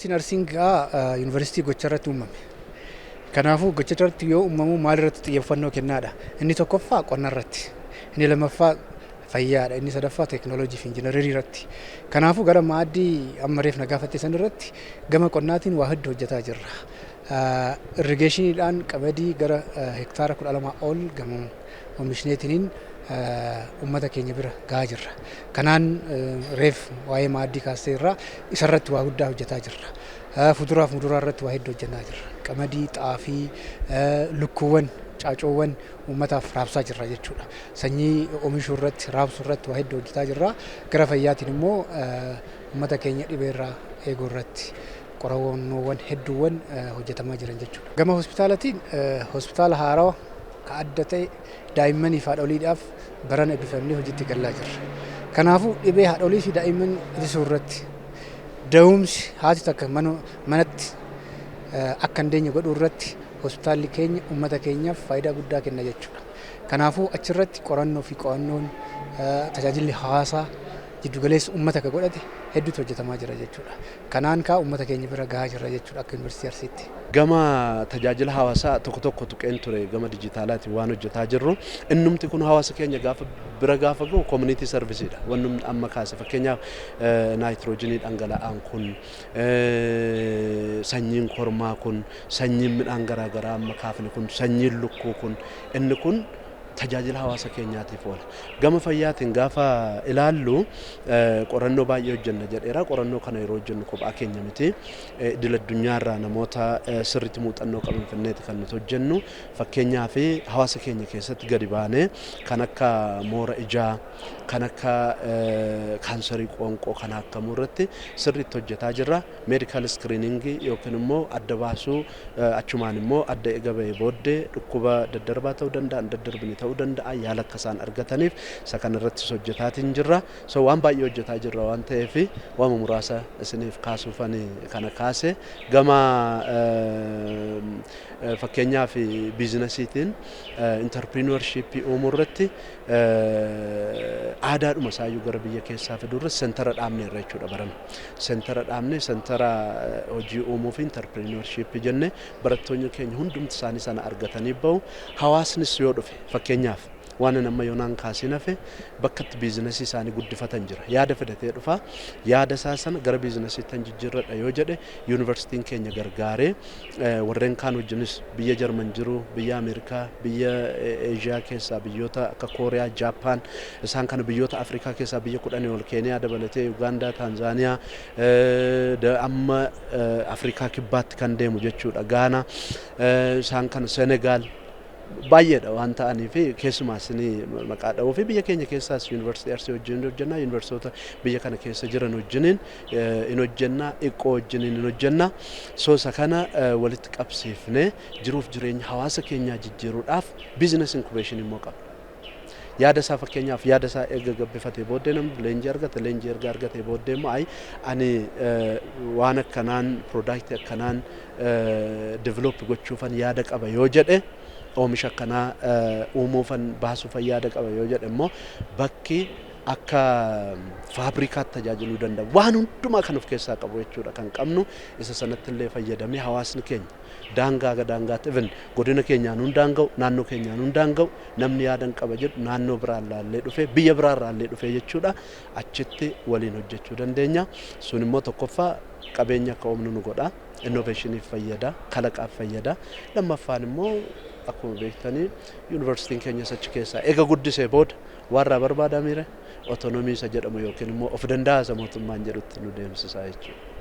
Yuunivarsiitiin Arsiingaa yuunivarsiitii gocha irratti uumame. Kanaafuu gocha irratti yoo uumamu maal irratti xiyyeeffannoo kennaadha? Inni tokkoffaa qonna irratti, inni lammaffaa fayyaadha, inni sadaffaa teekinooloojii fi injiinarii irratti. Kanaafuu gara maaddii amma reef na gaafatte san irratti gama qonnaatiin waa hedduu hojjetaa jirra. Irrigationiidhaan qamadii gara hektaara 12 ol gama oomishneetiniin uummata keenya bira gahaa jirra. Kanaan reef waa'ee maaddii kaastee irraa isarratti waa guddaa hojjetaa jirra. Fuduraaf muduraa irratti waa hedduu hojjennaa jirra. Qamadii, xaafii, lukkuuwwan, caacoowwan uummataaf raabsaa jirra jechuudha. Sanyii oomishuu irratti, raabsuu irratti waa hedduu hojjetaa jirra. Gara fayyaatiin immoo uummata keenya dhibee irraa eeguu irratti qorannoowwan hedduuwwan hojjetamaa jiran jechuudha. Gama hospitaalatiin hospitaala haarawaa ka adda ta'e daa'immaniif haadholiidhaaf baran eebbifamnee hojiitti galaa jirra. Kanaafuu dhibee haadholii fi daa'imman ittisuu irratti, da'umsi haati takka manatti akka hin deenye godhuu irratti hospitaalli keenya uummata keenyaaf faayidaa guddaa kenna jechuudha. Kanaafuu achirratti qorannoo fi qo'annoon tajaajilli hawaasaa jiddugaleessa uummata akka godhate hedduutu hojjetamaa jira jechuudha. Kanaan kaa uummata keenya bira gahaa jirra jechuudha akka Yuunivarsiitii Arsiitti. Gama tajaajila hawaasaa tokko tokko tuqeen ture. Gama dijitaalaatiin waan hojjetaa jirru, innumti kun hawaasa keenya gaafa bira gaafa gahu community serviceiidha. Wannumti amma kaase, fakkeenyaaf naayitiroojiinii dhangala'aan kun, sanyiin kormaa kun, sanyiin midhaan garaagaraa amma kaafne kun, sanyiin lukkuu kun, inni kun tajaajila hawaasa keenyaatiif oola. Gama fayyaatiin gaafa ilaallu qorannoo baay'ee hojjenna jedheera. Qorannoo kana yeroo hojjennu kophaa keenya miti. Idil addunyaarraa namoota sirriitti muuxannoo qaban finneeti kan nuti hojjennu. Fakkeenyaaf hawaasa keenya keessatti gadi baanee kan akka moora ijaa, kan akka kaansarii qoonqoo kana akkamuu irratti sirriitti hojjetaa jirra. Medical screeningii yookiin immoo adda baasuu, achumaan immoo adda eega bahee booddee dhukkuba daddarbaa ta'uu danda'a, hin daddarbine ta'uu danda'a, yaala akka isaan argataniif isa kana irrattis hojjetaatiin jirra. So waan baay'ee hojjetaa jirra waan ta'eef waama muraasa isiniif kaasuufani kana kaase. Gama fakkeenyaaf businessiitiin entrepreneurshipii uumuu irratti, aadaadhuma isaayyuu gara biyya keessaa fiduu irratti centera dhaabneerra jechuudha barana. Centera dhaabne, centera hojii uumuu fi entrepreneurshipii jenne, barattoonni keenya hundumti isaanii sana argatanii bahu. Hawaasnis yoo dhufe, fakkeenyaaf waan amma yoonaan kaasiin hafe, bakka itti businessii isaanii guddifatan jira. Yaada fidatee dhufa. Yaada isaa sana gara businessiitti jijjiirradha yoo jedhe, yuunivarsiitiin keenya gargaaree warreen kaan wajjinis biyya Jarman jiru, biyya Ameerikaa, biyya Eeshiyaa keessaa biyyoota akka Kooriyaa, Jaappaan, isaan kana, biyyoota Afrikaa keessaa biyya 10 ol, Keeniyaa dabalatee, Ugaandaa, Taanzaaniyaa, amma Afrikaa Kibbaatti kan deemu jechuudha. Gaanaa, isaan kana, Senegaal, baay'eedha waan ta'anii fi keessumaa isinii maqaa dha'uu fi biyya keenya keessaas Yuunivarsiitii Arsii wajjin hojjennaa, yuunivarsiitota biyya kana keessa jiran wajjiniin in hojjennaa, xiqqoo wajjiniin in hojjennaa. So isa kana walitti qabsiifnee jiruuf jireenya hawaasa keenyaa jijjiiruudhaaf business incubation immoo qabna. Yaada isaa, fakkeenyaaf yaada isaa erga gabbifatee booddee namni leenjii argata. Leenjii erga argatee booddee immoo ayi ani waan akkanaan, productii akkanaan develop gochuufan yaada qaba yoo jedhe, oomisha akkanaa uumuufan baasuufan yaada qaba yoo jedhe immoo, bakki akka faabrikaatti tajaajiluu danda'u waan hundumaa kan of keessaa qabu jechuudha kan qabnu. Isa sanatti illee fayyadamee hawaasni keenya daangaa ga daangaatti, even godina keenyaan hundaan ga'u, naannoo keenyaan hundaan ga'u, namni yaadan qaba jedhu naannoo biraan laallee dhufee, biyya biraan laallee dhufee jechuudha, achitti waliin hojjechuu dandeenya. Sun immoo tokkoffaa qabeenya akka oomnu nu godha, innovationiif fayyada, kalaqaaf fayyada. Lammaffaan immoo akkuma beektanii yuunivarsiitiin keenyas achi keessaa eega guddisee booda warra barbaadamire autonomy isa jedhamu yookiin immoo of danda'a isa mootummaan jedhutti nu deemsisaa jechuudha.